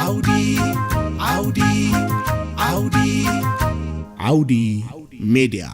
ዓውዲ ዓውዲ ዓውዲ ዓውዲ ሜድያ።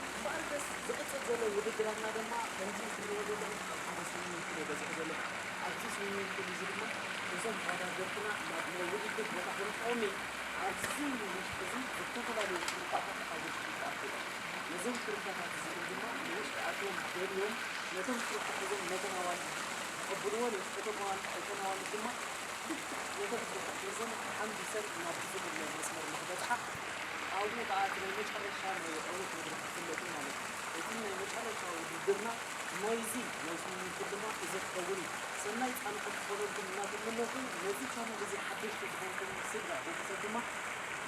እምበኣርከስ ዝቕጽል ዘሎ ውድድራትና ድማ ከምዚ እትሪእዎ ዘለኹም ኣብ ሓደ ስዊሚንግ ፑል እየ በጺሐ ዘለኹ። ኣብዚ ስዊሚንግ ፑል እዚ ድማ እዞም ተወዳደርትና ናብ ናይ ውድድር ቦታ ክንቀውም እዩ። ኣብዚ ውሽጢ እዚ ዝተፈላለዩ ፍርቃታት ኣብ ውሽጢ ይተኣትዉ እዮም። ነዞም ፍርቃታት እዚኦም ድማ ንውሽጢ ኣትዮም ደልዮም ነቶም ፍርቂ ሒዞም ነተን ኣዋልድ ከቐብልወን እዮም። እቶም ኣዋልድ እተን ኣዋልድ ድማ ልክዕ ነቶም ፍርቂ ሒዘን ሓምቢሰን ናብ ዝብለ መስመር ንክበጽሓ ኣብኡ ከኣ እቲ ናይ መጨረሻ ናይ ዕዉት መድረኽ ክፍለጥ እዩ ማለት እዩ። እቲ ናይ መጨረሻ ውድድርና ናይዚ ናይ ስዊሚንግ ፑል ድማ እዚ ክኸውን እዩ። ሰናይ ጻንሖት ክኾነልኩም እናተመነኹ፣ ነዚ ቻነል እዚ ሓደሽቲ ዝኾንኩም ስድራ ቤተሰብ ድማ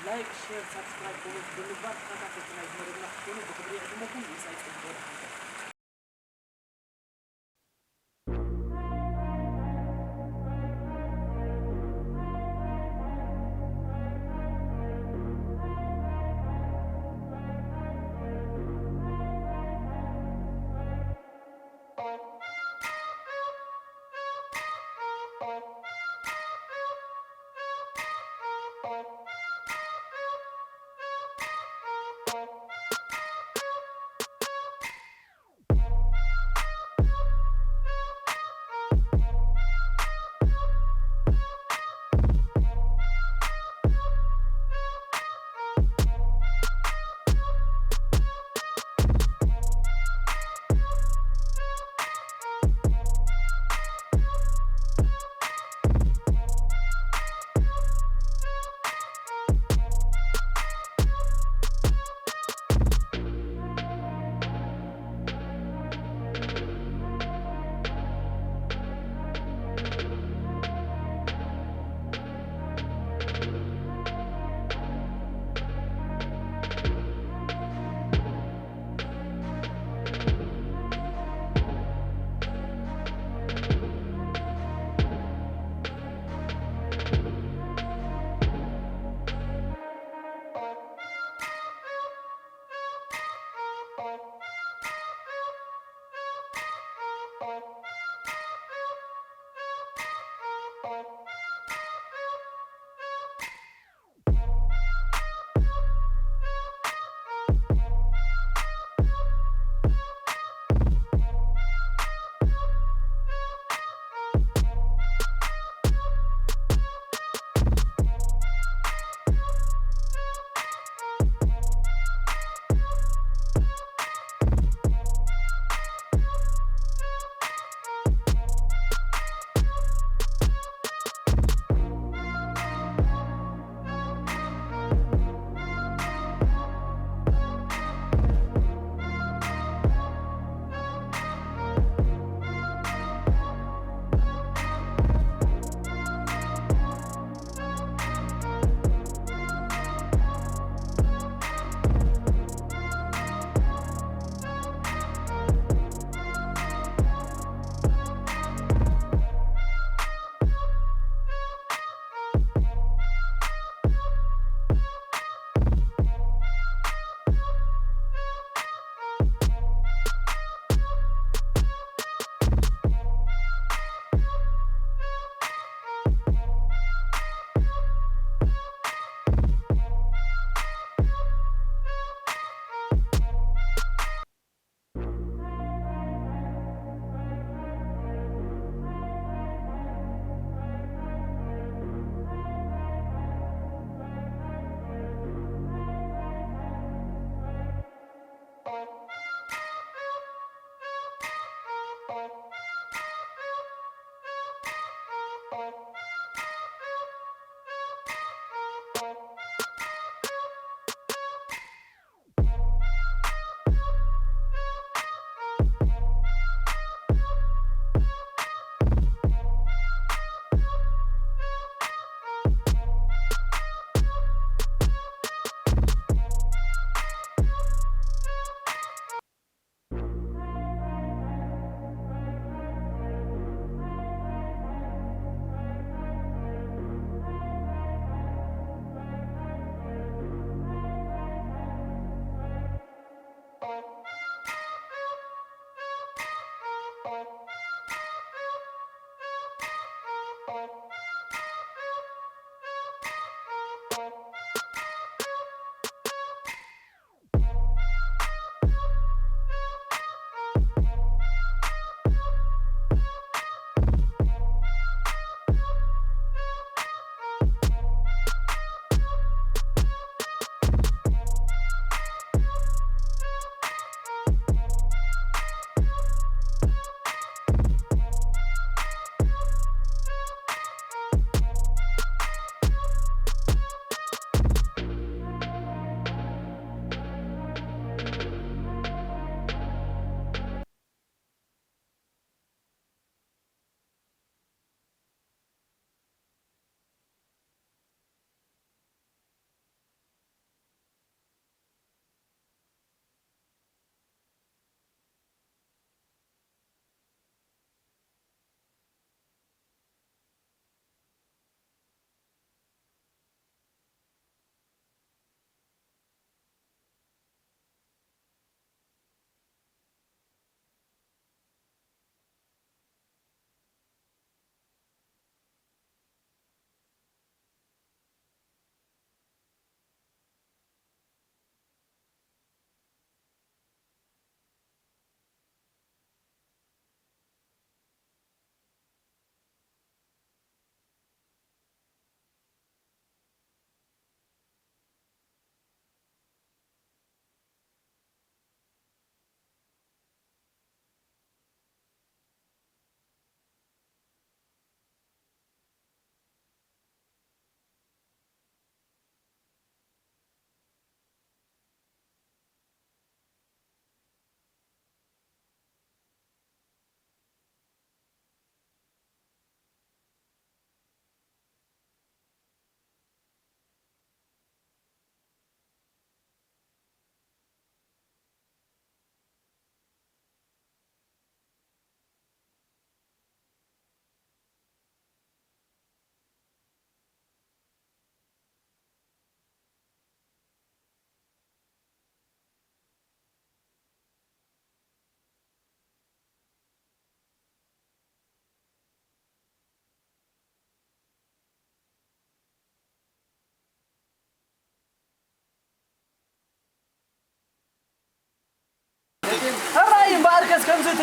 ላይክ፣ ሼር፣ ሳብስክራይብ፣ ኮመንት ብምግባር ተኸታተልቲ ናይዚ መደብና ክትኮኑ ብኽብሪ ይዕድመኩም። ምሳይ ጽቡቕ ወደ ሓንሳብ።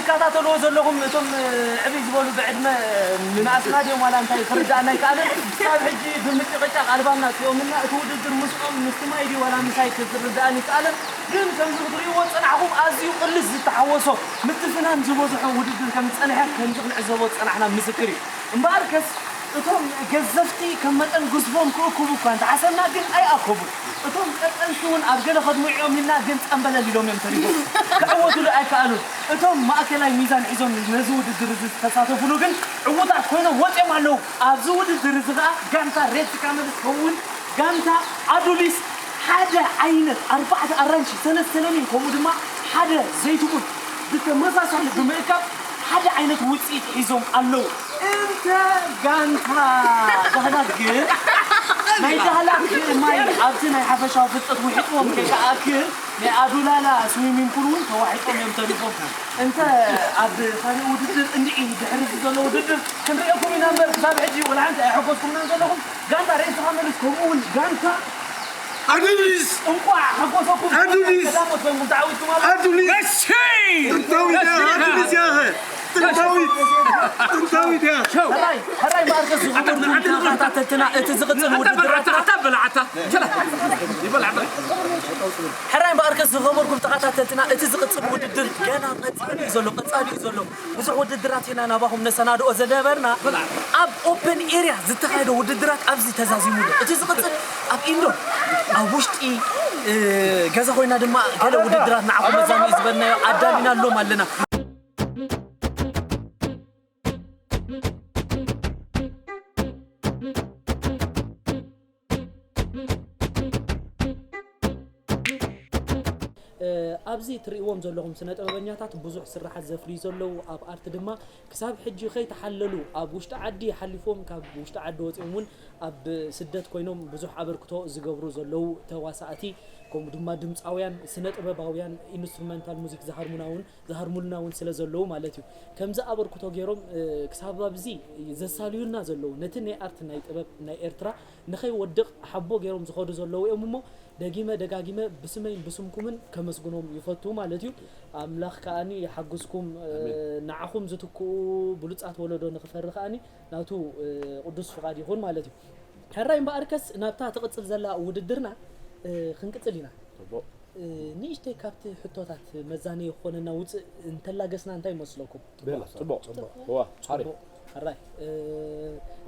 ትከታተልዎ ዘለኹም እቶም ዕብይ ዝበሉ ብዕድመ ንኣስና ድዮም ዋላ እንታይ ክርዳእና ኣይከኣለን። ክሳብ ሕጂ ብምጭቕጫቕ ኣልባምና ኣጥፊኦምልና። እቲ ውድድር ምስኦም ምስቲ ማይ ድዩ ዋላ ምሳይ ክርዳእኒ ኣይከኣለን። ግን ከምዚ ክትርእይዎ ዝጸናሕኹም ኣዝዩ ቅልስ ዝተሓወሶ ምትፍናን ዝበዝሖ ውድድር ከም ዝጸንሐ ከምዚ ክንዕዘቦ ዝጸናሕና ምስክር እዩ። እምበኣርከስ እቶም ገዘፍቲ ከም መጠን ግዝፎም ክእክቡ እኳ እንተሓሰብና ግን ኣይኣከቡን። እቶም ቀጠንቲ እውን ኣብ ገለ ከድምዑ እዮም ኢልና ግን ጸምበለል ኢሎም እዮም ተሪፎም። ክዕወቱሉ ኣይከኣሉን። እቶም ማእከላይ ሚዛን ሒዞም ነዚ ውድድር እዚ ዝተሳተፉሉ ግን ዕዉታት ኮይኖም ወጺኦም ኣለዉ። ኣብዚ ውድድር እዚ ከኣ ጋንታ ሬድ ካመልስ ከምኡውን ጋንታ ኣዱሊስ ሓደ ዓይነት ኣርባዕተ ኣራንሺ፣ ሰለስተ ለሚን ከምኡ ድማ ሓደ ዘይትቡን ብተመሳሳሊ ብምእካብ ሓደ ዓይነት ውጽኢት ሒዞም ኣለዉ። እንተ ጋንታ ዳህላክ ግን ናይ ዳህላክ ማይ ኣብቲ ናይ ሓፈሻዊ ፍልጠት ውሒጥዎም ከይከኣክል ናይ ኣዱላላ ስዊሚንግ ፑል እውን ተዋሒጦም እዮም ተሪፎም። እንተ ኣብ ካልእ ውድድር እንድዒ ድሕሪ እዚ ዘሎ ውድድር ክንርእየኩም ኢና እምበር ክሳብ ሕጂ ወላ ሓንቲ ኣይሐጎስኩምናን ዘለኹም። ጋንታ ሬድ ካመልስ ከምኡ እውን ጋንታ ኣዱሊስ እንቋዕ ሓጎሰኩም። ኣዱሊስ ቀዳሞት ኮይንኩም ተዓዊትኩም ኣሎ። ኣዱሊስ እሰይ! ጥንታዊት እያ ኣዱሊስ እያ ጥንታዊት ጥንታዊት እያ ሕራይ ሕራይ እምበኣርከስ ዝኸበርኩም ተኸታተልትና እቲ ዝቕጽል ውድድራትና ኣታ በላዓታ ይበላ ይበላ ሕራይ እምበኣርከስ ዝኸበርኩም ተኸታተልትና እቲ ዝቕጽል ውድድር ገና ቀጻሊ እዩ ዘሎ ቀጻሊ እዩ ዘሎ። ብዙሕ ውድድራት ኢና ናባኹም ነሰናድኦ ዝነበርና። ኣብ ኦፕን ኤርያ ዝተኻየደ ውድድራት ኣብዚ ተዛዚሙ ኣሎ። እቲ ዝቕጽል ኣብ ኢንዶር ኣብ ውሽጢ እ፣ ገዛ ኮይና ድማ ገለ ውድድራት ንዓኹም መዛኒ ዝበልናዮ ኣዳሊና ኣሎም ኣለና። ኣብዚ ትርእይዎም ዘለኹም ስነ ጥበበኛታት ብዙሕ ስራሓት ዘፍርዩ ዘለዉ ኣብ ኣርት ድማ ክሳብ ሕጂ ከይተሓለሉ ኣብ ውሽጢ ዓዲ ሓሊፎም ካብ ውሽጢ ዓዲ ወፂኦም እውን ኣብ ስደት ኮይኖም ብዙሕ ኣበርክቶ ዝገብሩ ዘለዉ ተዋሳእቲ ከምኡ ድማ ድምፃውያን ስነ ጥበባውያን ኢንስትሩመንታል ሙዚክ ዝሃርሙና እውን ዝሃርሙልና እውን ስለ ዘለዉ ማለት እዩ ከምዚ ኣበርክቶ ገይሮም ክሳብ ኣብዚ ዘሳልዩልና ዘለዉ ነቲ ናይ ኣርት ናይ ጥበብ ናይ ኤርትራ ንኸይወድቕ ሓቦ ገይሮም ዝኸዱ ዘለዉ እዮም እሞ ደጊመ ደጋጊመ ብስመይን ብስምኩምን ከመስግኖም ይፈቱ ማለት እዩ። ኣምላኽ ከኣኒ ይሓግዝኩም። ንዓኹም ዝትክኡ ብሉጻት ወለዶ ንኽፈሪ ከኣኒ ናቱ ቅዱስ ፍቓድ ይኹን ማለት እዩ። ሕራይ እምበኣርከስ ናብታ ትቕጽል ዘላ ውድድርና ክንቅጽል ኢና። ንእሽተይ ካብቲ ሕቶታት መዛነዪ ክኾነና ውፅእ እንተላገስና እንታይ ይመስለኩም? ጽቡቕ። እዋ፣ ሓሪፍ። ሕራይ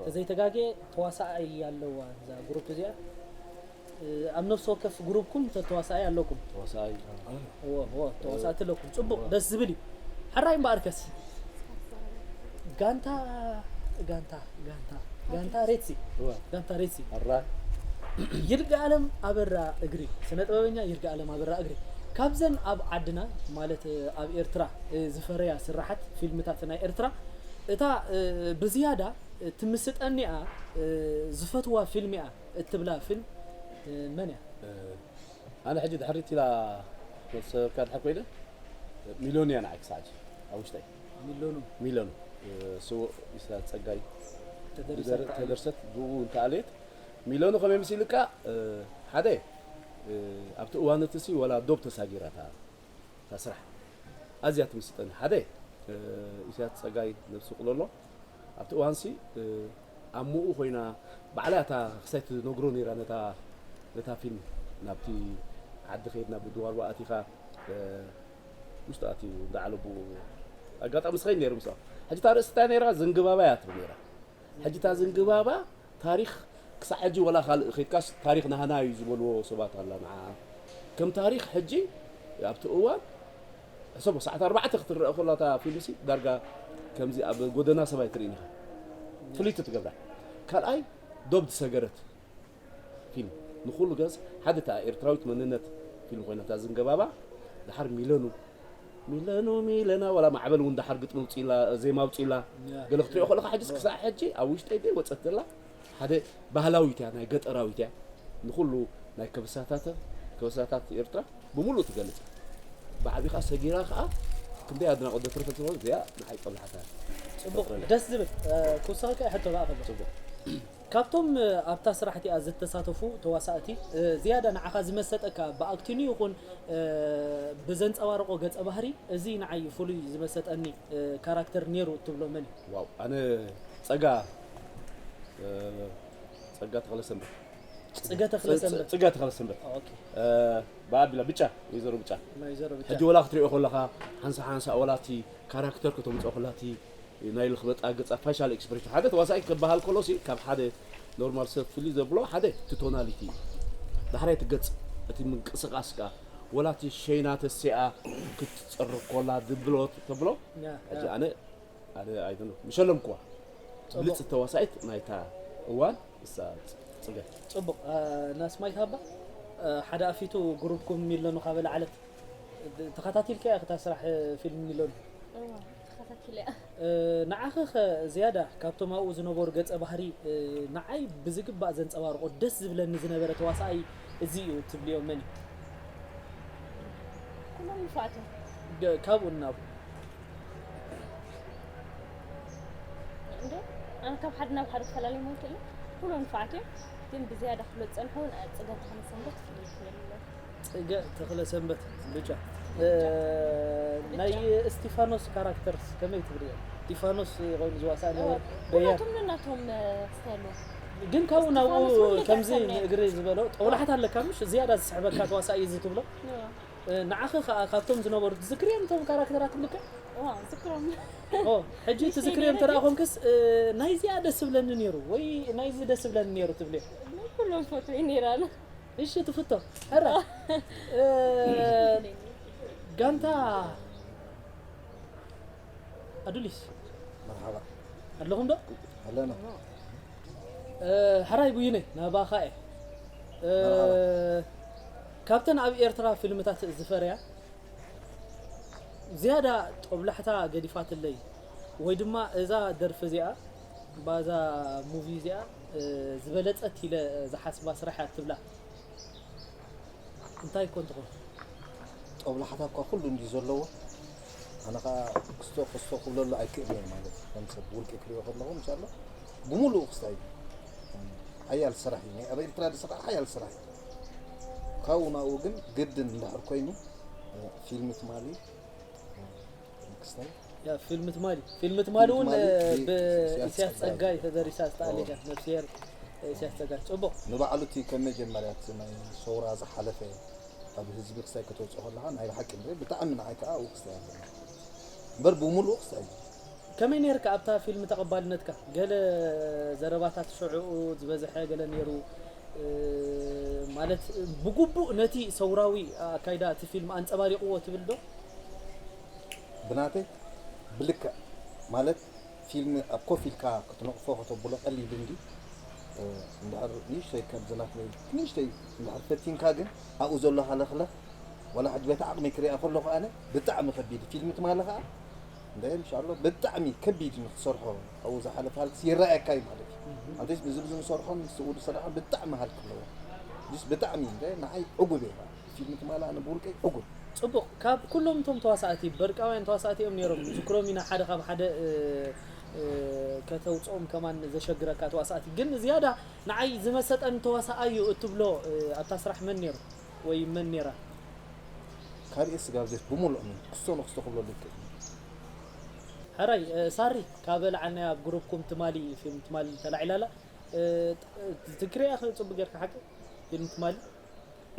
ተዘይተጋጌ ተዋሳኣይ ኣለዋ እዛ ግሩፕ እዚኣ። ኣብ ነፍሲ ወከፍ ግሩፕኩም ተዋሳኣይ ኣለኩም። ተዋሳኣይ ተዋሳእቲ ኣለኩም። ጽቡቕ፣ ደስ ዝብል እዩ። ሕራይ እምበኣርከስ ጋንታ ጋንታ ጋንታ ጋንታ ሬትሲ ጋንታ ሬትሲ ሕራይ ይርጋለም ኣበራ እግሪ ስነ ጥበበኛ ይርጋለም ኣበራ እግሪ ካብዘን ኣብ ዓድና ማለት ኣብ ኤርትራ ዝፈረያ ስራሓት ፊልምታት ናይ ኤርትራ እታ ብዝያዳ ትምስጠኒኣ ዝፈትዋ ፊልም እያ እትብላ ፊልም መን እያ? ኣነ ሕጂ ድሕሪት ኢላ መልሰካ ድሕር ኮይነ ሚሎን እያ ንዓይ ክሳዕ ሕጂ ኣብ ውሽጠይ ሚሎኑ ሚሎን ስውእ ኢሳያስ ጸጋይ ተደርሰት ተደርሰት ብኡ እንተኣልየት ሚሎኑ ከመይ ምስ ኢልካ ሓደ ኣብቲ እዋን እቲ ሲ ወላ ዶብ ተሳጊራ እታ እታ ስራሕ ኣዝያ ትምስጠኒ ሓደ ኢሳያስ ጸጋይ ነብሱ ቅለሎ ኣብቲ እዋንሲ ኣብ ምኡ ኮይና ባዕላ እታ ክሳይ ትነግሮ ነይራ ነታ ነታ ፊልም ናብቲ ዓዲ ከይድና ብድዋርባ ኣቲኻ ውሽጢ ኣትዩ እንዳዓለቡ ኣጋጣሚ ስኸይ ነይሩ ምስኣ ሕጂ እታ ርእስቲ እንታይ ነይራ ዝንግባባ እያ ትብል ነይራ ሕጂ እታ ዝንግባባ ታሪኽ ክሳዕ ሕጂ ወላ ካልእ ከይድካስ ታሪኽ ናህና እዩ ዝበልዎ ሰባት ኣላ ንዓ ከም ታሪኽ ሕጂ ኣብቲ እዋን ሕሰቦ ሰዓት ኣርባዕተ ክትረአ ከላ እታ ፊልምሲ ዳርጋ ከምዚ ኣብ ጎደና ሰብ ኣይትርእን ኢኻ ፍልይቲ ትገብራ ካልኣይ ዶብ ዝሰገረት ፊልም ንኩሉ ገዝ ሓደ እታ ኤርትራዊት መንነት ፊልም ኮይና እታ ዝንገባባ ድሓር ሚለኑ ሚለኑ ሚለና ዋላ ማዕበል እውን ድሓር ግጥሚ ውፅኢላ ዜማ ውፅኢላ ገለ ክትሪኦ ከለካ ሕጅስ ክሳዕ ሕጂ ኣብ ውሽጠይ ደይ ወፀት ዘላ ሓደ ባህላዊት እያ ናይ ገጠራዊት እያ ንኩሉ ናይ ከበሳታት ከበሳታት ኤርትራ ብምሉእ ትገልጽ ብዓቢኻ ሰጊራ ከዓ ክንደይ ኣድናቆት ዘትረፈት ዝኮነ እዚኣ ንዓይ ጦብላሕታ ጽቡቅ ደስ ዝብል ኩሳካ ሕቶ ከዓ ከሎ ጽቡቅ ካብቶም ኣብታ ስራሕ እቲኣ ዝተሳተፉ ተዋሳእቲ ዝያዳ ንዓኻ ዝመሰጠካ ብኣክቲንግ ይኹን ብዘንጸባርቖ ገጸ ባህሪ እዚ ንዓይ ፍሉይ ዝመሰጠኒ ካራክተር ነይሩ እትብሎ መን እዩ? ዋው ኣነ ጸጋ እ፣ ጸጋ ተኽለ ሰንበት ጽገ ተኽለ ሰንበት። ጽጋ ተኽለ ሰንበት ኦኬ። እ፣ ብኣቢላ ብጫ ወይዘሮ ብጫ ናይ ዘሮ ብጫ። ሕጂ ወላ ክትሪኦ ከለኻ ሓንሳ ሓንሳ ወላቲ ካራክተር ከተምፅኦ ከላቲ ናይ ልኽበጣ ገፃ ፋሻል ኤክስፕሬሽን ሓደ ተዋሳኢ ክበሃል ከሎ ሲ ካብ ሓደ ኖርማል ሰብ ፍልይ ዘብሎ ሓደ እቲ ቶናሊቲ እዩ። ዳሕራይ እቲ ገፅ እቲ ምንቅስቃስ ከዓ ወላ እቲ ሸይና ተሲኣ ክትፅርብ ኮላ ድብሎ ተብሎ ያ፣ ሕጂ ያ። ኣነ ኣነ ኣይደኖ ምሸለምኩዋ ፅቡቕ። ብልፅቲ ተዋሳኢት ናይታ እዋን እሳ ፅገ ጽቡቕ ናስማይት ሃባ ሓደ ኣፊቱ ግሩፕኩም ሚለኑ ካብ ለዓለት ተኸታቲልካ ኢኻ እታ ስራሕ ፊልም ሚለኑ እዋ ተኸታቲለ ንዓኺ ኸ ዝያዳ ካብቶም ኣብኡ ዝነበሩ ገጸ ባህሪ ንዓይ ብዝግባእ ዘንጸባርቖ ደስ ዝብለኒ ዝነበረ ተዋሳኣይ እዚ እዩ ትብልዮ መን እዩ? ኩሎም ንፋዕቶም ደ- ካብኡ እናቡ እንዶ ኣነ ካብ ሓደ ናብ ሓደ ክፈላለዩ ማለት እዩ ኩሎም ንፋዕት እዮም ግን ብዝያዳ ክብሎ ዝፀንሐ እውን ፅገብ ተኸነ ሰንበት ፍልይ ክብል ጽገ ተኽለ ሰንበት ብጫ እ፣ ናይ እስቲፋኖስ ካራክተርስ ከመይ ትብልዮ? እስቲፋኖስ ኮይኑ ዝዋሳእ ነበር በያ ኩላቶም ነናቶም ስታይል ኣለዎ ግን ካብኡ ናብኡ እስቲፋኖስ ሁሉ ከምዚ ገጸ ናይ- ንእግሪ ዝበሎ ጠውላሕት ኣለካ ምሽ ዝያዳ ዝስሕበካ ተዋሳኢ እዚ ትብሎ እ፣ ንዓኺ ከዓ ካብቶም ዝነበሩ ትዝክርዮም እቶም ካራክተራት ልክዕ ዝክሮም ኦ፣ ሕጂ ትዝክርዮም እንተ ደኣ ኮንክስ እ፣ ናይዚኣ ደስ ዝብለኒ ነይሩ ወይ ናይዚ ደስ ዝብለኒ ነይሩ ትብልዮ? ኩሎም ፎቶ ነይራሉ እሺ ትፍቶ ሕራ እ፣ ጋንታ ኣዱሊስ መርሓባ ኣለኹም ዶ ኣለና እ፣ ሕራይ ቡይነ ናባኻ እየ እ፣ መርሓባ። ካብተን ኣብ ኤርትራ ፊልምታት ዝፈርያ ዝያዳ ጦብላሕታ ገዲፋትለይ ወይ ድማ እዛ ደርፊ እዚኣ ባዛ ሙቪ እዚኣ እ፣ ዝበለጸት ኢለ ዝሓስባ ስራሕ እያ ትብላ እንታይ ኮን ትኾን ጦብላሕታ እኳ ኩሉ እንዲ ዘለዎ ኣነ ከዓ ክስቶ ክስቶ ክብለሉ ኣይክእል እየ ማለት እዩ ከም ሰብ ውልቂ ክሪኦ ከለኹ ምሻሎ ብምሉኡ ክስታይ ሓያል ስራሕ እዩ ናይ ኣብ ኤርትራ ዝስራሕ ሓያል ስራሕ እዩ ካብኡ ናብኡ ግን ግድን እንድሕር ኮይኑ ፊልም ትማሊ ክስታይ ያ ፊልም ትማሊ ፊልም ትማሊ እውን ትማሊ ብ- ብኢሳያስ ኢሳያስ ጸጋይ። ጸጋይ ተደሪሳ ዝተኣሊካ ነፍስሄር ኢሳያስ ጸጋይ ጽቡቕ ንባዕሉ እቲ ከም መጀመርያ እቲ ናይ ሰውራ ዝሓለፈ ኣብ ህዝቢ ክሳይ ከተውፅኦ ከለካ ናይ ብሓቂ ንርኢ ብጣዕሚ ንዓይ ከዓ ኣብኡ ክስታይ ኣለኒ እምበር ብምሉኡ ክስታይ እዩ ከመይ ነርካ ኣብታ ፊልም ተቐባልነትካ ገለ ዘረባታት ሽዑኡ ዝበዝሐ ገለ ነይሩ እ፣ ማለት ብግቡእ ነቲ ሰውራዊ ኣካይዳ እቲ ፊልም ኣንጸባሪቕዎ ትብል ዶ ብናተይ ብልክዕ ማለት ፊልም ኣብ ኮፍ ኢልካ ክትነቕፎ ከተብሎ ቀሊል እንዲ እንድሕር ንእሽተይ ከምዚ ናትለይ ንእሽተይ እንድሕር ፈቲንካ ግን ኣብኡ ዘሎ ሃለኽለኽ ዋላ ሕጂ በቲ ዓቕሚ ክሪኣ ከለኹ ኣነ ብጣዕሚ ከቢድ ፊልም ትማሊ ከዓ እንደ ምሻሎ ብጣዕሚ ከቢድ ንክሰርሖ ኣብኡ ዝሓለፍ ሃልክስ ይረኣየካ እዩ ማለት እዩ ኣንተስ ንዝብ ዝንሰርሖን ስኡ ዝሰርሖን ብጣዕሚ ሃልክ ኣለዎ ስ ብጣዕሚ እንደ ንዓይ ዕጉብ እየ ፊልም ትማሊ ኣነ ብውልቀይ ዕጉብ ጽቡቕ ካብ ኩሎም እቶም ተዋሳእቲ በርቃውያን ተዋሳእቲ እዮም ነይሮም ዝክሮም ኢና ሓደ ካብ ሓደ እ፣ እ፣ ከተውፅኦም ከማን ዘሸግረካ ተዋሳእቲ ግን ዝያዳ ንዓይ ዝመሰጠን ተዋሳኣዩ እትብሎ እ፣ ኣብታ ስራሕ መን ነይሩ ወይ መን ነይራ ካልእ ስጋብ ዘት ብምሉእ ምን ክስቶ ንክስቶ ክብሎ ልክእ ሕራይ እ፣ ሳሪ ካብ ለዓልናይ ኣብ ግሩፕኩም ትማሊ ፊልም ትማሊ ተላዒላላ እ፣ ትክሪያ ጽቡቅ ጌርካ ሓቂ ፊልም ትማሊ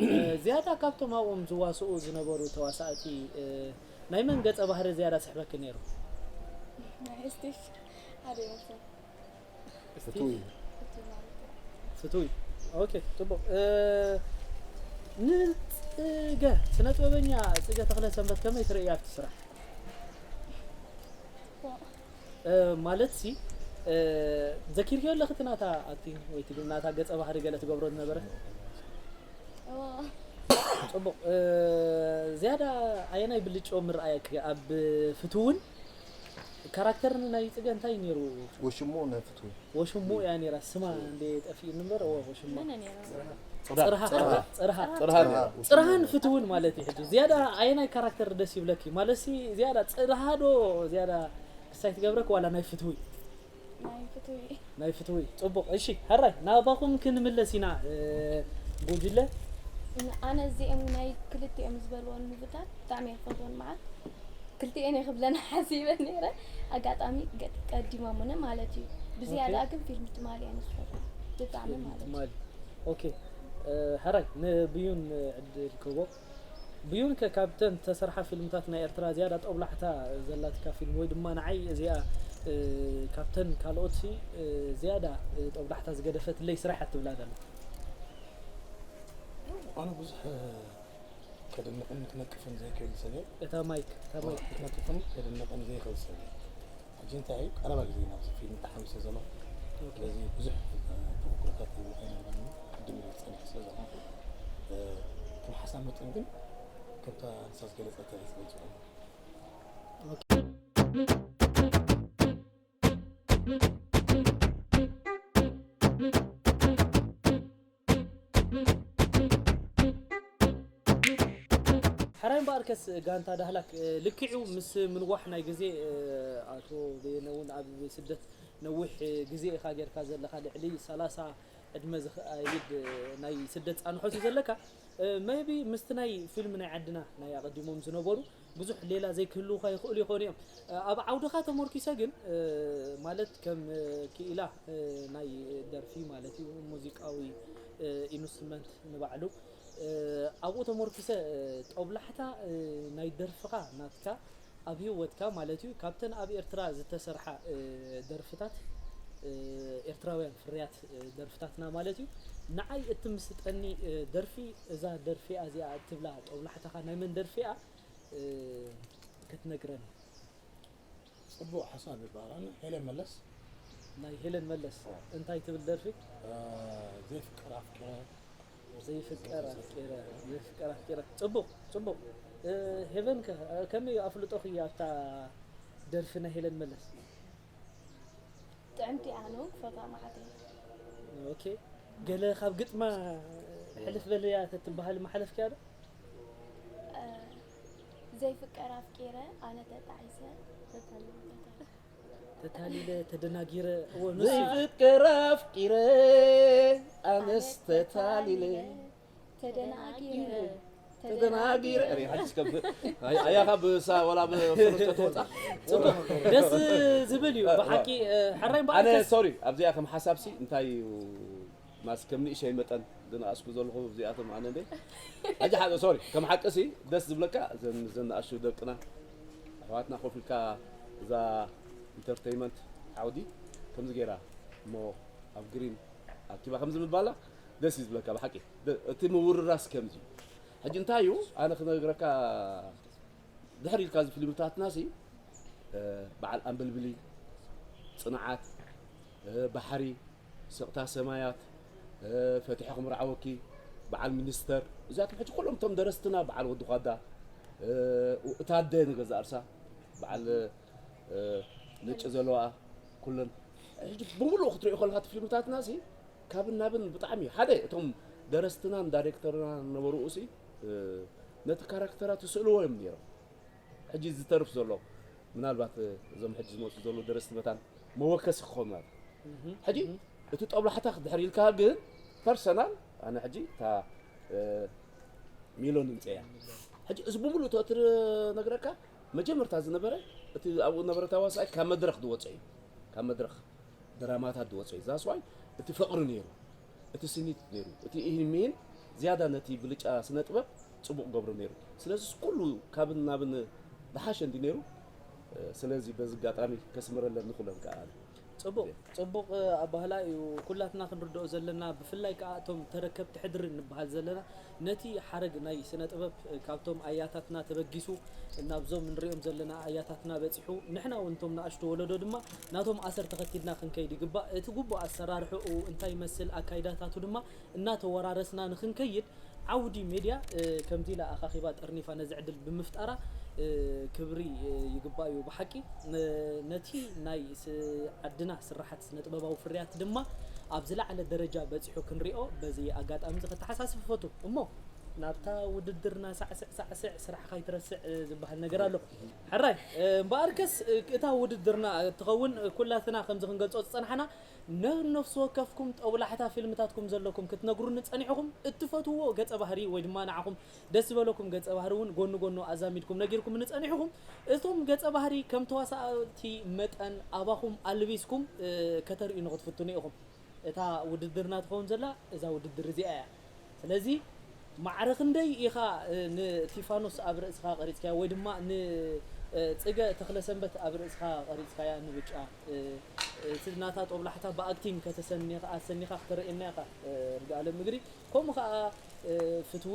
እ፣ ዝያዳ ካብቶም ኣብኦም ዝዋስኡ ዝነበሩ ተዋሳእቲ እ፣ ናይ መን ገጸ ባህሪ ዝያዳ ስሕበኪ ነይሩ? ናይ ስቲፍ ሓደ ይመስል ፍትዊ እቲ ማለት እዩ። ፍትዊ ኦኬ ጽቡቅ እ፣ ንጽገ ስነ ጥበበኛ ጽገ ተኽለ ሰንበት ከመይ ትርእያ ኣብቲ ስራሕ? እ፣ ማለት ሲ እ፣ ዘኪርዮ ኣለኺ እቲ ናታ ኣክቲንግ ወይ እቲ ናታ ገጸ ባህሪ ገለ ትገብሮ ዝነበረ እዎ። ጽቡቕ እ፣ ዝያዳ ኣየናይ ብልጭኦ ምርኣየኪ ኣብ ፍትውን ካራክተርን ናይ ጽገ እንታይ ነይሩ ወሽሙ ናይ ፍትዊ ወሽሙ እያ ነይራ ስማ እንደ ጠፊእኒ እምበር እዎ ወሽማ መነ ነይሩ ጽርሃ ጽርሃ ጽርሃ ጽርሃን ፍትውን ማለት እዩ ሕጂ ዝያዳ ኣየናይ ካራክተር ደስ ይብለኪ ማለትሲ ዝያዳ ጽርሃ ዶ ዝያዳ ክሳይ ትገብረክ ዋላ ናይ ፍትዊ ናይ ፍትዊ ናይ ፍትዊ ጽቡቕ። እሺ፣ ሕራይ ናባኹም ክንምለስ ኢና። እ፣ ጉጅለ ኣነ እዚኦም ናይ ክልቲኦም ዝበልዎም ሙቪታት ብጣዕሚ እየ ዝፈትዎም። መዓት ክልቲኤን እየ ክብለን ሓሲበ ነይረ። ኣጋጣሚ ገ- ቀዲሞምኒ ማለት እዩ። ብዝያዳ ኦኬ። ግን ፊልም ትማሊ እየ ዝፈትዎ ብጣዕሚ ማለት እዩ። ትማሊ። ኦኬ። እ፣ ሕራይ ንብዩን ዕድል ክቦ። ብዩን ከ ካብተን ተሰርሓ ፊልምታት ናይ ኤርትራ ዝያዳ ጦብላሕታ ዘላትካ ፊልም ወይ ድማ ንዓይ እዚኣ፣ እ፣ ካብተን ካልኦት ሲ፣ እ፣ ዝያዳ፣ እ፣ ጦብላሕታ ዝገደፈትለይ ስራሕ እያ ትብላ ዘላ? ኣነ ብዙሕ ከድንቕን ክነቅፍን ዘይክእል ሰብ እየ። እታ ማይክ፣ እታ ማይክ። ክነቅፍን ከድንቕን ዘይክእል ሰብ እየ። ሕጂ እንታይ እዩ ቀረባ ግዜ ናብዚ ፊልም ተሓዊሰ ዘሎ። ስለዚ ብዙሕ ተሞክሮታት ኣይነበረኒ። ቅድም ኢለ ዝጸንሐ ስለ ዝኾንኩ፣ እ፣ ከም ሓሳብ መጠን ግን ከምታ ንሳ ዝገለጸት እየ ዝገልጾ። ሕራይ እምበኣርከስ ጋንታ ዳህላክ፣ እ፣ ልክዑ ምስ ምንዋሕ ናይ ግዜ፣ እ፣ ኣቶ በየነ እውን ኣብ ስደት ነዊሕ ግዜ ኢኻ ጌርካ ዘለኻ፣ ልዕሊ ሰላሳ ዕድመ ዝኸይድ፣ እ፣ ናይ ስደት ጻንሖት እዩ ዘለካ። እ፣ maybe ምስቲ ናይ ፊልም ናይ ዓድና ናይ ኣቐዲሞም ዝነበሩ ብዙሕ ሌላ ዘይክህልውኻ ይኽእሉ ይኾኑ እዮም። እ፣ ኣብ ዓውድኻ ተመርኪሰ ግን፣ እ፣ ማለት ከም፣ እ፣ ክኢላ፣ እ፣ ናይ ደርፊ ማለት እዩ፣ ሙዚቃዊ፣ እ፣ ኢንስትሩመንት ንባዕሉ፣ እ፣ ኣብኡ ተመርኪሰ፣ እ፣ ጦብላሕታ፣ እ፣ ናይ ደርፍኻ ናትካ ኣብ ህይወትካ ማለት እዩ፣ ካብተን ኣብ ኤርትራ ዝተሰርሓ፣ እ፣ ደርፍታት፣ እ፣ ኤርትራውያን ፍርያት፣ እ፣ ደርፍታትና ማለት እዩ፣ ንዓይ እትምስጠኒ፣ እ፣ ደርፊ እዛ ደርፊ እዚኣ እትብላ ጦብላሕታኻ ናይ መን ደርፊ እያ? እ፣ ክትነግረኒ። ጽቡቕ ሓሳብ ይበሃል። ኣነ ሄለን መለስ። ናይ ሄለን መለስ እንታይ ትብል ደርፊ? እ፣ ዘይፍቅር ኣፍቂረ። ዘይፍቀር ኣፍቂረ፣ ዘይፍቀር ኣፍቂረ። ጽቡቕ፣ ጽቡቕ። እ፣ ሄቨን ከ፣ እ፣ ከመይ ኣፍልጦኺ ኣብታ ደርፊ ናይ ሄለን መለስ? ጥዕምቲ ኣነ እውን ክፈትዋ መዓት እየ። ኦኬ። ገለ ካብ ግጥማ ሕልፍ በልያ ተትበሃል መሓለፍኪያ ዶ? እ፣ ዘይፍቀር ኣፍቂረ ኣነ ተጣዒሰ። ተታሊለ፣ ተደናጊረ። እዎ፣ ንሱ እዩ። ዘይፍቅር ኣፍቂረ ኣነስ ተታሊለ ተደናጊረ ተደናጊረ። እኔ ሓጅስ ከም ኣይ- ኣያ ካብ ሳ ወላ ብፍርቶ ተወጻ ጽቡቕ፣ ደስ ዝብል እዩ ብሓቂ። እ፣ ሕራይ ኣነ እምበኣርከስ ሶሪ ኣብዚኣ ከም ሓሳብሲ እንታይ እዩ ማስ ከም ንእሸይ መጠን ዝነኣስኩ ዘለኹ እዚኣቶም ኣነ እንደ ሕጂ ሓደ ሶሪ ከም ሓቂ ሲ ደስ ዝብለካ ዘን ዘን ንኣሽቱ ደቅና ኣሕዋትና ኮፍ ኢልካ እዛ ኢንተርቴይመንት ዓውዲ ከምዚ ገይራ እሞ ኣብ ግሪን ኣኪባ ከምዚ ምባላ ደስ እዩ ዝብለካ ብሓቂ። ደ- እቲ ምውርራስ ከምዚ እዩ። ሕጂ እንታይ እዩ ኣነ ክነግረካ ድሕር ኢልካ እዚ ፊልምታትና ሲ እ፣ በዓል ኣንበልብሊ፣ ጽንዓት፣ እ፣ ባሕሪ፣ ስቕታ ሰማያት፣ እ፣ ፈቲሐ ክምርዓወኪ፣ በዓል ሚኒስተር፣ እዚኣቶም ሕጂ ኩሎም እቶም ደረስትና በዓል ወዲ ኳዳ፣ እ፣ እታ ኣደ ንገዛ እርሳ በዓል፣ እ፣ ነጭ ዘለዋ ኩለን ሕጂ ብምሉእ ክትሪኦ ከለካ እቲ ፊልምታትና ሲ ካብን ናብን ብጣዕሚ ሓደ እቶም ደረስትናን ዳይሬክተርና ነበሩ ሲ እ፣ ነቲ ካራክተራት ይስእልዎ እዮም ነይሮም። ሕጂ ዝተርፍ ዘሎ ምናልባት እዞም ሕጂ ዝመፁ ዘለዉ ደረስቲ መታን መወከሲ ክኾኑ ማለት እዩ። ሕጂ እቲ ጦብላሕታ ክድሕር ኢልካ ግን ፐርሰናል ኣነ ሕጂ እታ እ፣ ሚሎን ይምፀያ ሕጂ እዚ ብምሉእ እቲ ነግረካ መጀመርታ ዝነበረ እቲ ኣብኡ ነበረ ተዋሳኣይ ካብ መድረክ ዝወፀ እዩ ካብ መድረክ ድራማታት ዝወፀ እዩ ዛስዋይ እቲ ፍቕሪ ነይሩ እቲ ስኒት ነይሩ እቲ ኢህን ሚህን ዝያዳ ነቲ ብልጫ ስነ ጥበብ ፅቡቕ ገብሮ ነይሩ ስለዚ ኩሉ ካብን ናብን ዝሓሸ እንዲ ነይሩ ስለዚ በዚ ኣጋጣሚ ከስምረለን ንኩለን ከዓ ፅቡቕ ፅቡቕ ኣባህላ እዩ ኩላትና ክንርድኦ ዘለና ብፍላይ ከዓ እቶም ተረከብቲ ሕድሪ ንበሃል ዘለና ነቲ ሓረግ ናይ ስነ ጥበብ ካብቶም ኣያታትና ተበጊሱ ናብዞም ንሪኦም ዘለና ኣያታትና በፂሑ ንሕና እውን እቶም ንኣሽቱ ወለዶ ድማ ናቶም ኣሰር ተኸቲልና ክንከይድ ይግባእ እቲ ግቡእ ኣሰራርሕኡ እንታይ ይመስል ኣካይዳታቱ ድማ እናተወራረስና ንክንከይድ ዓውዲ ሜድያ ከምዚ ኢላ ኣኻኺባ ጠርኒፋ ነዚ ዕድል ብምፍጣራ ክብሪ ይግባእ እዩ ብሓቂ ነቲ ናይ ዓድና ስራሓት ስነ ጥበባዊ ፍርያት ድማ ኣብ ዝለዓለ ደረጃ በፂሑ ክንሪኦ በዚ ኣጋጣሚ እዚ ከተሓሳስብ ፈቱ እሞ ናብታ ውድድርና ሳዕስዕ ሳዕስዕ ስራሕኻ ኣይትረስዕ ዝበሃል ነገር ኣሎ። ሕራይ እምበኣርከስ እታ ውድድርና እትኸውን ኩላትና ከምዚ ክንገልጾ ዝጸናሕና ነነፍሲ ወከፍኩም ጠውላሕታ ፊልምታትኩም ዘለኩም ክትነግሩኒ ጸኒሕኹም እትፈትዎ ገጸ ባህሪ ወይ ድማ ንዓኹም ደስ ዝበለኩም ገጸ ባህሪ እውን ጎኒ ጎኑ ኣዛሚድኩም ነጊርኩም ንጸኒሕኹም እቶም ገጸ ባህሪ ከም ተዋሳእቲ መጠን ኣባኹም ኣልቢስኩም ከተርእዩ ንክትፍትኑ ኢኹም። እታ ውድድርና ትኸውን ዘላ እዛ ውድድር እዚኣ እያ። ስለዚ ማዕረ ክንደይ ኢኻ ንቲፋኖስ ኣብ ርእስኻ ቀሪጽካያ ወይ ድማ ንጽገ ተኽለሰንበት ኣብ ርእስኻ ቀሪጽካያ ንብጫ እቲ ናታ ጦብላሕታ ብኣክቲንግ ከተሰኒኻ ኣሰኒኻ ክተርእየና ኢኻ ርግኣለም እግሪ ከምኡ ከዓ ፍትዊ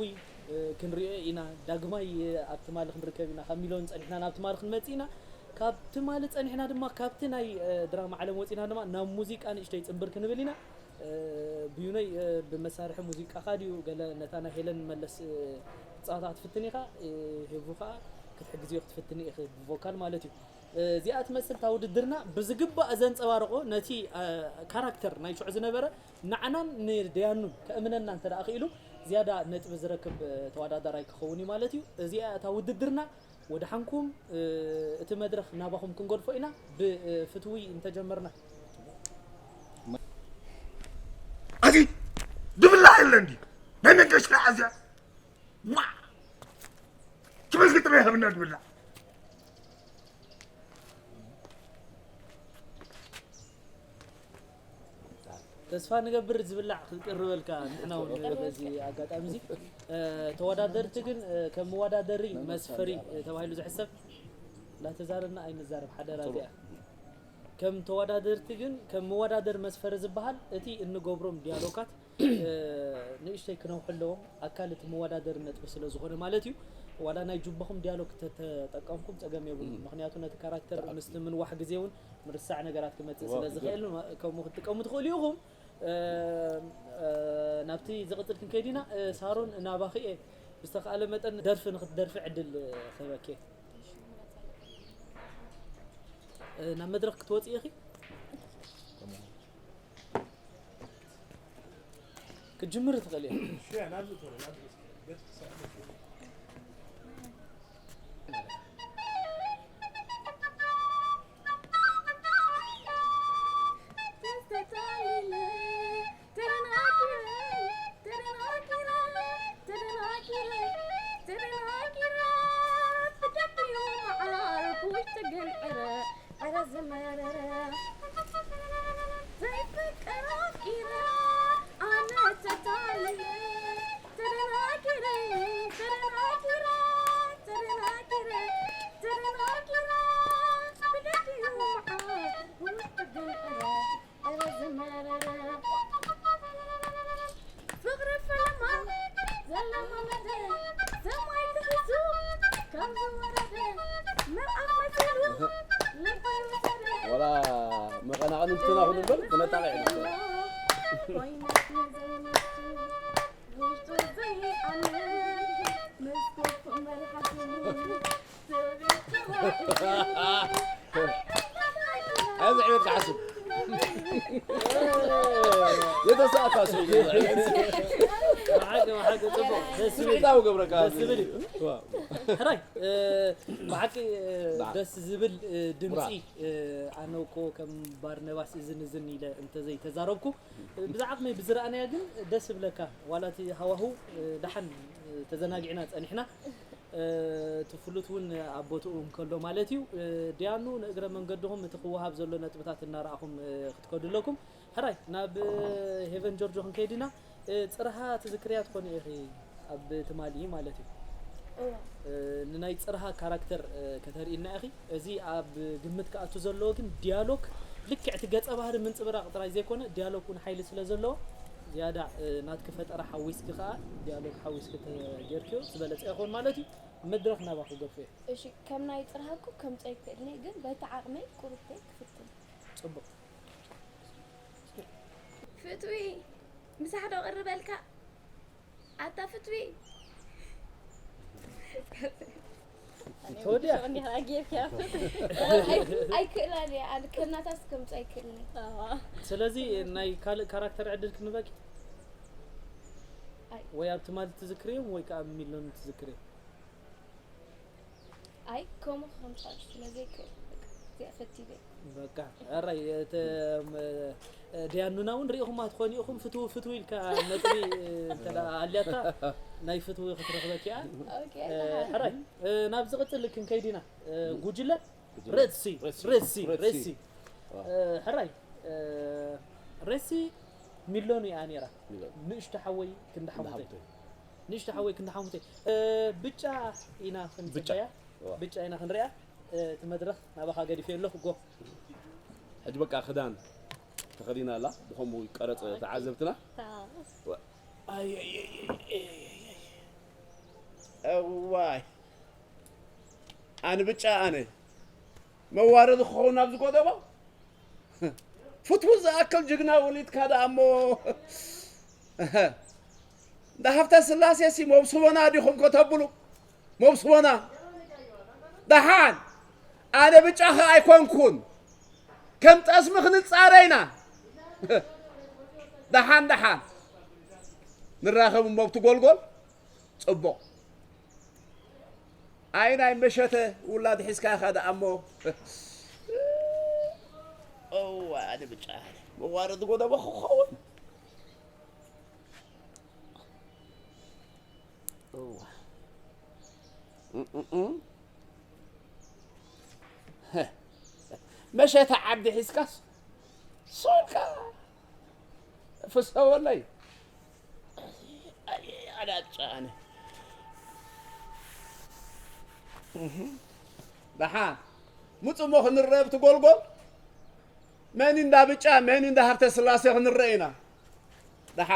ክንሪኦ ኢና ዳግማይ ኣብ ትማሊ ክንርከብ ኢና ካብ ሚሊዮን ፀኒሕና ናብ ትማሊ ክንመፅእ ኢና ካብ ትማሊ ፀኒሕና ድማ ካብቲ ናይ ድራማ ዓለም ወፂና ድማ ናብ ሙዚቃ ንእሽተይ ፅንብር ክንብል ኢና ብዩነይ ብመሳርሒ ሙዚቃኻ ድዩ ገለ ነታ ናይ ሄለን መለስ ክትፃወታ ክትፍትን ኢኻ ሄቡ ከዓ ክትሕግዝዮ ክትፍትኒ ኢኺ ብቮካል ማለት እዩ እዚኣ ትመስል እታ ውድድርና ብዝግባእ ዘንፀባርቆ ነቲ ካራክተር ናይ ሽዑ ዝነበረ ንዓናን ንደያኑን ከእምነና እንተ ደኣ ክኢሉ ዝያዳ ነጥቢ ዝረክብ ተወዳዳራይ ክኸውን እዩ ማለት እዩ። እዚኣ እታ ውድድርና ወድሓንኩም እቲ መድረኽ ናባኹም ክንገድፎ ኢና ብፍትዊ እንተጀመርና። ኣዚ ድብላዕ የለ እንዲ ናይ መንገሽካ ኣዝያ ዋ ትበልኪ ጥራይ ሃብና ድብላዕ ተስፋ ንገብር ዝብላዕ ክንቅርበልካ ንሕና እውን በዚ ኣጋጣሚ እዚ ተወዳደርቲ ግን ከም መወዳደሪ መስፈሪ ተባሂሉ ዝሕሰብ ላተዛረብና ኣይንዛረብ ሓደራ እዚኣ ከም ተወዳደርቲ ግን ከም መወዳደሪ መስፈሪ ዝበሃል እቲ እንገብሮም ዲያሎጋት ንእሽተይ ክነውሑ ኣለዎም ኣካል እቲ መወዳደሪ ነጥቢ ስለ ዝኾነ ማለት እዩ ዋላ ናይ ጁባኹም ዲያሎግ ተጠቀምኩም ፀገም የብሉ ምክንያቱ ነቲ ካራክተር ምስቲ ምንዋሕ ግዜ እውን ምርሳዕ ነገራት ክመፅእ ስለ ዝኽእል ከምኡ ክትጥቀሙ ትኽእሉ ኢኹም ናብቲ ዝቕፅል ክንከይድ ኢና ሳሮን ናባኺ እየ ብዝተኻእለ መጠን ደርፊ ንክትደርፊ ዕድል ክህበኪ ናብ መድረኽ ክትወፂ ኢኺ ክትጅምር ትኽእል እያ ወላ መቐናቕንትና ኩሉ እምበር ክነጣቕዕ ኢና ኣዚ ዕቤት ክሓስብ የተሳእካ ስብዒታዊ ገብረካ ሕራይ ብሓቂ ደስ ዝብል ድምፂ ኣነ እኮ ከም ባርነባስ እዝን እዝን ኢለ እንተዘይተዛረብኩ ብዛዕቕመይ ብዝረኣናያ ግን ደስ ይብለካ ዋላ እቲ ሃዋህው ደሓን ተዘናጊዕና ፀኒሕና እቲ ፍሉት እውን ኣብ ቦትኡ እንከሎ ማለት እዩ ዲያኑ ንእግረ መንገድኹም እቲ ክወሃብ ዘሎ ነጥብታት እናረኣኹም ክትከዱ ኣለኩም ሕራይ ናብ ሄቨን ጆርጆ ክንከይድ ኢና ጽርሃ ትዝክርያ ትኾኒ ኢኺ ኣብ ትማሊ ማለት እዩ ንናይ ጽርሃ ካራክተር ከተርእና ኢኺ እዚ ኣብ ግምት ክኣቱ ዘለዎ ግን ዲያሎግ ልክዕ እቲ ገጸ ባህሪ ምንጽብራቕ ጥራይ ዘይኮነ ዲያሎግ እውን ሓይሊ ስለ ዘለዎ ዝያዳ ናትኪ ፈጠራ ሓዊስኪ ከዓ ዲያሎግ ሓዊስኪ ተጌርክዮ ዝበለጸ ይኸውን ማለት እዩ መድረኽ ናባኹ ገርፎ እየ እሺ ከም ናይ ጽርሃ እኮ ከምጽኦ ኣይክእልን እየ ግን በቲ ዓቕመይ ቁሩብተይ ክፍትን ጽቡቕ ፍትዊ ምሳሕ ዶ ቅርበልካ ኣታ ፍትዊ ተወዲያ ኣይክእላን እየ ኣነ ከናታስ ከምፁ ኣይክእልን እየ ስለዚ ናይ ካልእ ካራክተር ዕድል ክንበኪ ወይ ኣብ ትማል ትዝክርዮም ወይ ከዓ ኣብ ሚሎን ትዝክርዮም? ኣይ ከምኡ ክኾን ይኽእል ስለ ዘይክእል በቃ እዚኣ ፈቲበ። በቃ ኣራይ እተ ደያኑና እውን ርኢኹማ ትኾኑ ኢኹም። ፍትው ፍትው ኢልካ ነጥቢ እንተ ኣልያታ ናይ ፍትው ክትረኽበኪ እያ። ኦኬ ሕራይ ናብ ዝቕፅል ክንከይድ ኢና። ጉጅለ ሬድሲ ሬድሲ ሬድሲ ሕራይ ሬድሲ ሚሎን እያ ነይራ። ንእሽቶ ሓወይ ክንዲ ሓሙተይ ንእሽቶ ሓወይ ክንዲ ሓሙተይ ብጫ ኢና ክንፅበያ። ብጫ ኢና ክንሪኣ። እቲ መድረኽ ናባኻ ገዲፈ ኣለኹ። ጎ ሕጂ በቃ ክዳን ተኸዲና ኣላ። ብኸምኡ ይቀረፅ ተዓዘብትና። እዋይ ኣነ ብጫ ኣነ መዋረዲ ክኸውን ናብ ዝጎደቦ ፍትው ዝኣክል ጅግና ወሊድካ ደኣ እሞ እንዳ ሃብተ ስላሴ ሲ መብስቦና ዲኹም ከተብሉ መብስቦና ደሓን ኣነ ብጫኻ ኣይኮንኩን ከም ጠስሚ ክንጻረ ኢና ደሓን ደሓን ንራኸብ እሞ ኣብቲ ጎልጎል ጽቡቕ ኣይ ናይ መሸተ ውላድ ሒዝካ ኢኻ ደኣ እሞ እዋ ኣነ ብጫ መዋረዲ ጎደቦ ክኸውን እዋ መሸተ ዓዲ ሒዝካስ ሶልካ ፍሰወለይ ኣዳጫነ ደሓ ምፁ እሞ ክንረአ ብቲ ጎልጎል መን እንዳ ብጫ መን እንዳ ሃብተ ስላሴ ክንረአ ኢና ደሓ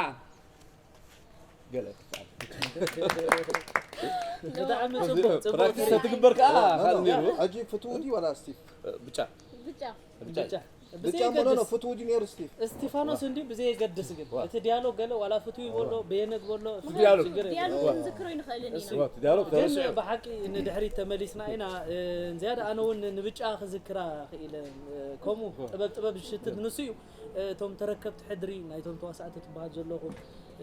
ገለ ብጣዕሚ ጽቡቅ ጽቡቅ ፕራክቲስ ተትግበር ከዓ ኖ፣ ኖ፣ ካልእ ነይሩ ሕጂ ፍትው ድዩ ዋላ ስቲፍ ብጫ ብጫ ብጫ ብጫ ብጫ ሞኖ ነው ብዘየገድስ ፍትው ድዩ ነይሩ ስቲፍ እስቲፋኖስ እንዲ ብዘየገድስ ግን እቲ ዲያሎግ ገለ ዋላ ፍትው ይበሎ በየነግ በሎ ዲያሎግ። ችግር የለን። ዲያሎግ ዝክሮ ይንኽእል ኢና እሱ ዋ፣ ዲያሎግ ግን ተረሲዑ ብሓቂ ንድሕሪት ተመሊስና ኢና። እ፣ ዝያዳ ኣነ እውን ንብጫ ክዝክራ ክኢለ። እ፣ ከምኡ ጥበብ ጥበብ ዝሽትት ንሱ እዩ። እ፣ እቶም ተረከብቲ ሕድሪ ናይቶም ተዋሳእቲ ትበሃል ዘለኹ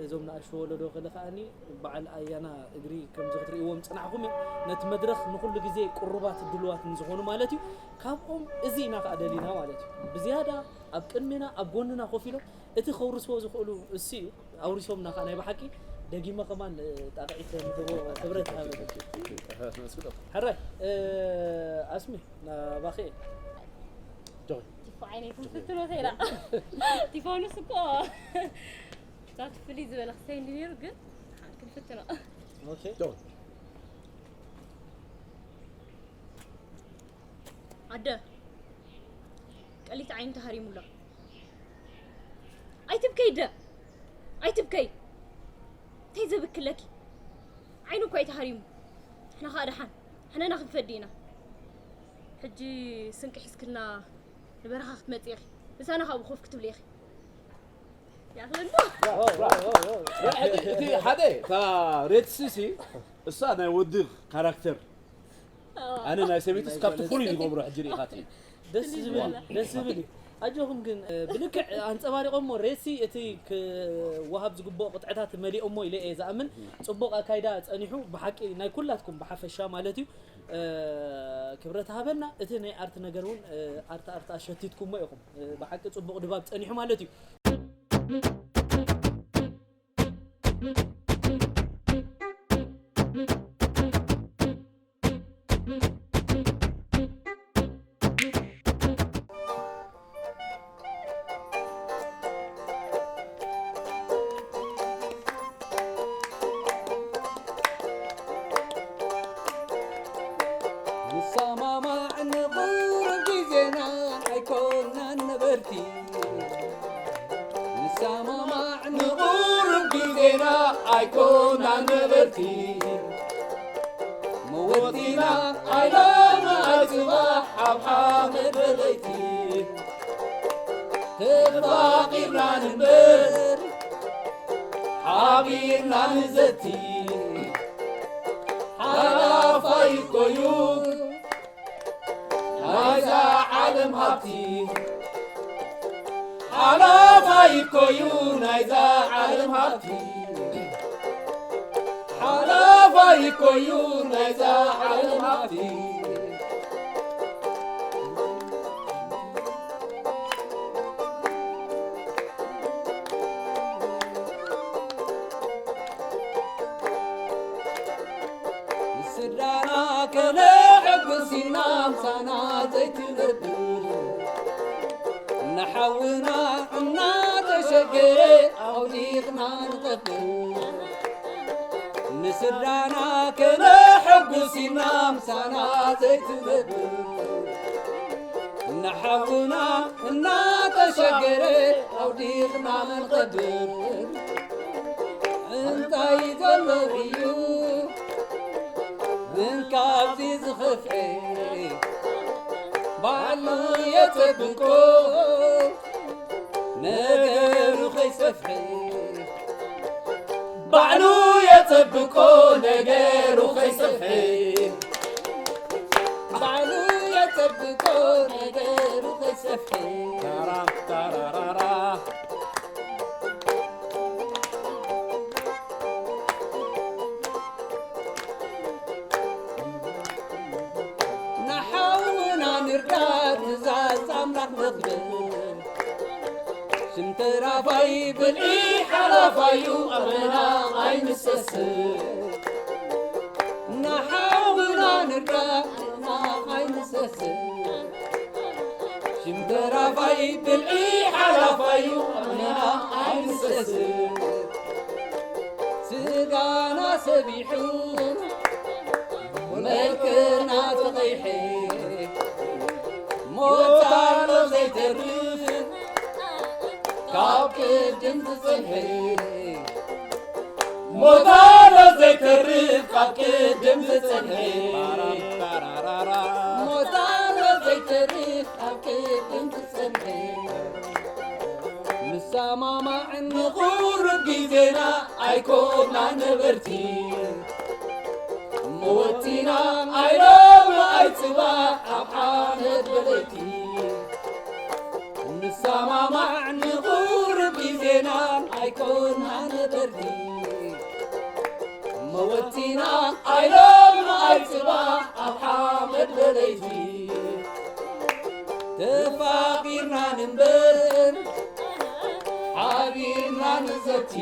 እዞም ንኣሽቱ ወለዶ ክእል ከዓኒ በዓል ኣያና እግሪ ከምዚ ክትርእይዎም ዝፅናሕኹም እዮም። ነቲ መድረኽ ንኹሉ ግዜ ቅሩባት ድሉዋት ንዝኾኑ ማለት እዩ። ካብኦም እዚ ኢና ከዓ ደሊና ማለት እዩ። ብዝያዳ ኣብ ቅድሜና ኣብ ጎንና ኮፍ ኢሎም እቲ ከውርስዎ ዝኽእሉ እሱ እዩ። ኣውሪሶምና ከዓ ናይ ብሓቂ ደጊመ ከማን ጣቕዒት ንህቦ ክብረት ሃበ። ሕራይ ኣስሚ ናባኸ ቲፎ ዓይነይ ክንፍትኖ ተይላ ቲፎኑስ እኮ ዛት ፍልይ ዝበለ ክሰይ እንዲ ነይሩ ግን ሓን ክንፍትኖ ኦኬ ኣደ ቀሊት ዓይኒ ተሃሪሙላ ኣይትብከይ ደ ኣይትብከይ እንታይ ዘብክለኪ ዓይኑ እኳ እዩ ተሃሪሙ ንሕና ከዓ ደሓን ሕነና ክንፈዲ ኢና ሕጂ ስንቂ ሒዝክልና ንበረኻ ክትመፂ ኢኺ ምሳና ካብኡ ኮፍ ክትብሊ ኢኺ ይኣኽለና እቲ ሓደ እታ ሬትሲ ሲ እሳ ናይ ወዲ ካራክተር ኣነ ናይ ሰበይትስ ካብቲ ፍሉይ ዝገብሮ ሕጂ ርኢኻት እዩ ደስ ዝብል ደስ ዝብል እዩ። ኣጆኹም ግን እ፣ ብልክዕ ኣንፀባሪቖሞ ሬሲ እቲ ክወሃብ ዝግብኦ ቅጥዕታት መሊኦሞ ኢለ እየ ዝኣምን። ፅቡቕ ኣካይዳ ፀኒሑ ብሓቂ ናይ ኩላትኩም ብሓፈሻ ማለት እዩ። እ፣ ክብረት ሃበና። እቲ ናይ ኣርት ነገር እውን እ፣ ኣርት ኣርት ኣሸቲትኩሞ ኢኹም። እ፣ ብሓቂ ፅቡቕ ድባብ ፀኒሑ ማለት እዩ። ንሰማማዕ ንቑርብ ግዜና ኣይኮናን ነበርቲ ንሰማማዕ ንቑርብ ግዜና ኣይኮናን ነበርቲ መወቲና ኣይሎሚ ኣይፅባሕ ኣብ ሓመድ በለይቲ ተፋቒርና ንንበር ሓቢርና ንዘቲ ሓላፋይ እኮዩ ናይዛ ዓለም ሃብቲ ሓላፋይ እኮዩ ናይዛ ዓለም ሃብቲ ኮዩ ናይዛ ዓለም ሃብቲ። ንስድራና ከነሐጉስ ኢልና ምሳና ዘይትነብር፣ ንሓውና እናተሸገረ ኣውዲቕና ንቐብር። ንስድራና ከነሐጉስ ኢልና ምሳና ዘይትነብር፣ ንሓውና እናተሸገረ ኣውዲቕና ንቐብር። እንታይ ዘሎ እዩ ግን ካብዚ ዝኸፍኤ? ባዕሉ የጸብቆ ነገሩ ከይሰፍሐ። ባዕሉ የጸብቆ ነገሩ ከይሰፍሐ። ባዕሉ የጸብቆ ነገሩ ከይሰፍሐ። ታራም ታራራራ። ንሓውና ንርዳእ ትእዛዝ ኣምላኽ ነኽብር። ሽም ተራፋይ ብልዒ ሓላፋዩ ኣመና ኣይንሰስን። ንሓውና ንርዳእ ኣመና ኣይንሰስን። ሽም ተራፋይ ብልዒ ሓላፋዩ ኣመና ኣይንሰስን። ስጋና ሰቢሑ መልክና ተቐይሐ፣ ሞት ኣሎ ዘይተርፍ ካብ ቅድም ዝጸንሐ። ሞት ኣሎ ዘይተርፍ ካብ ቅድም ዝጸንሐ። ሞት ኣሎ ዘይተርፍ ካብ ቅድም ዝጸንሐ። ንሰማማዕ ንቑርብ ግዜና ኣይኮና ነበርቲ። ሞትና ኣይሎም ኣይጽባሕ ኣብ ሓመድ በለይቲ። ንሰማማዕ ንቑርብ ግዜና ኣይኮና ነበርቲ። መወቲና ኣይሎም ኣይጽባሕ ኣብ ሓመድ በለይቲ። ተፋቒርና ንንበር ሓቢርና ንዘቲ።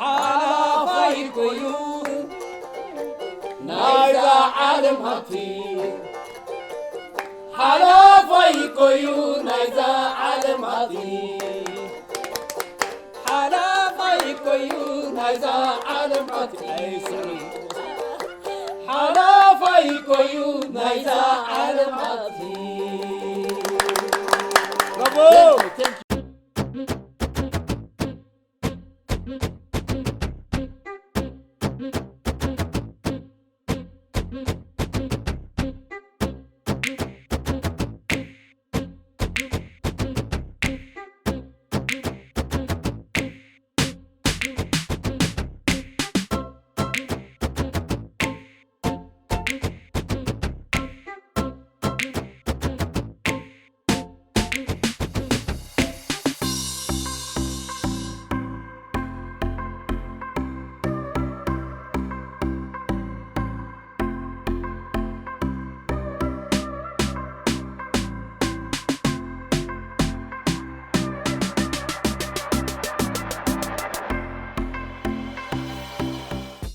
ሓላፋይ ኮዩ ናይዛ ዓለም ሃብቲ። ሓላፋይ ኮዩ ናይዛ ዓለም ሃብቲ። ሓላፋይ ኮዩ ናይዛ ዓለም ሃብቲ። ሓላፋይ ኮዩ ናይዛ ዓለም ሃብቲ። ብራቮ!